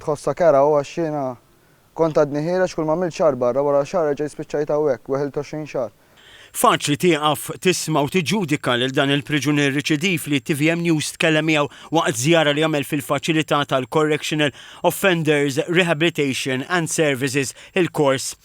Tħossha kerha u għax jiena kont għadni ħiereġ kull ma għamilt xahar barra wara xahar erġajt spiċċajt hawnhekk, weħilt 20 xahar. Faċli tieqaf tisma' u tiġġudika lil dan il-priġunier riċidiv li tvm News tkellem miegħu waqt żjara li għamel fil-faċilità tal-Correctional Offenders Rehabilitation and Services, il-CORS.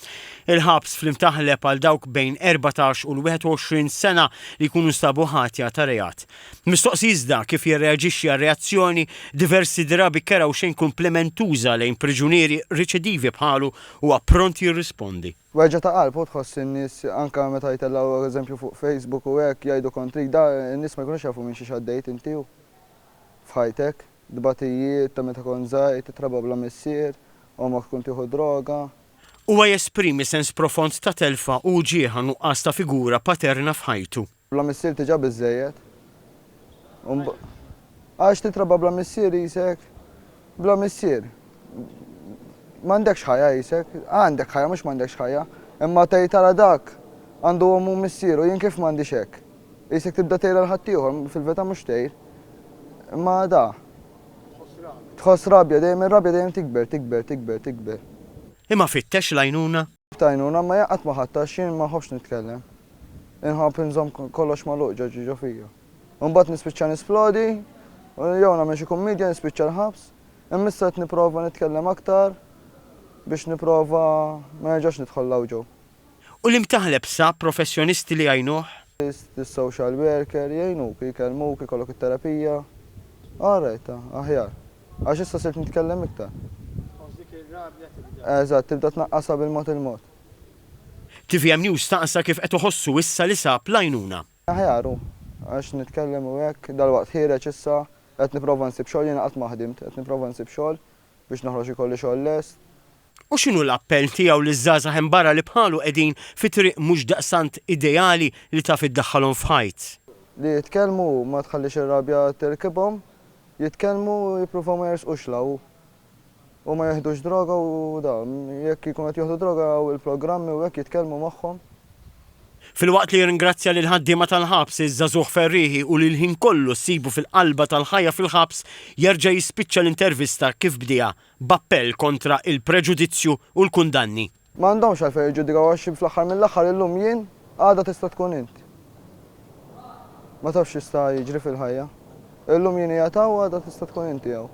Il-ħabs fl-Imtaħleb għal dawk bejn 14 u l-21 sena li jkunu nstabu ħatja ta' reat. Mistoqsi iżda kif jirreaġixxi għar-reazzjoni diversi drabi kerha u xejn kumplimentuża lejn priġunieri riċidivi bħalu huwa pront jirrispondi. Weġgħa ta' qalb u tħoss in-nies anke meta jtellgħu eżempju fuq Facebook u hekk jgħidu kontrik da n-nies ma jkunux jafu minn xiex għaddejt inti u f'ħajtek. Tbatijiet ta' meta kont żgħir, titrabba bla missier, ommok tkun tieħu d-droga. Huwa jesprimi sens profond ta' telfa u uġigħ għan-nuqqas ta' figura paterna f'ħajtu. Bla missier diġà biżżejjed. Għax titrabba bla missier qisek bla missier. M'għandekx ħajja qisek, għandek ħajja mhux m'għandekx ħajja, imma tgħid tara dak għandu ommu u missieru, jien kif m'għandix hekk? Qisek tibda tgħir għal ħaddieħor, fil-verità mhux tgħir. Imma da. Tħoss rabja, dejjem ir-rabja dejjem tikber, tikber, tikber, tikber. Imma fittex l-għajnuna? T'għajnuna ma jien qatt ma ħadt għax jien ma nħobbx nitkellem. Inħobb inżomm kollox magħluq ġo ġo fija. U mbagħad nispiċċa nisplodi, jew nagħmel xi kummedja nispiċċa l-ħabs. Imma issa qed nipprova nitkellem aktar biex nipprova ma nerġax nidħol 'l hawn ġew. U l-imtaħleb sab professjonisti li jgħinuh? Is-social worker jgħinuk, jkellmuk, ikollok it-terapija. All right, aħjar. Għax issa sirt nitkellem iktar. Tħoss dik ir-rabja tibda. Eżatt, tibda tnaqqasha bil-mod il-mod. Tvm News staqsa kif qed iħossu issa li sab l-għajnuna. Aħjar hu, għax nitkellem u hekk, dalwaqt ħiereġ issa, qed nipprova nsib xogħol, jiena qatt ma ħdimt, qed nipprova nsib xogħol biex noħroġ ikolli xogħol lest. U x'inhu l-appell tiegħu liż-żgħażagħ hemm barra li bħalu qegħdin fi triq mhux daqstant ideali li taf iddaħħalhom f'ħajt? Li jitkellmu u ma tħallix ir-rabja tirkibhom, jitkellmu u jippruvaw ma jersqux 'l hawn u ma jieħdux droga u da, jekk jkunu qed jieħdu droga hawn il-programmi u hekk jitkellmu magħhom. Filwaqt li jirringrazzja lill-ħaddiema tal-ħabs, iż-żagħżugħ ferrieħi u li l-ħin kollu ssibu fil-qalba tal-ħajja fil-ħabs, jerġa' jispiċċa l-intervista kif bdieha, b'appell kontra il-preġudizzju u l-kundanni. M'għandhomx għalfejn jiġġudikaw għax fl-aħħar mill-aħħar illum jien, għada tista' tkun int. Ma tafx x'jista' jiġri fil-ħajja. Illum jien qiegħed hawn, għada tista' tkun inti hawn.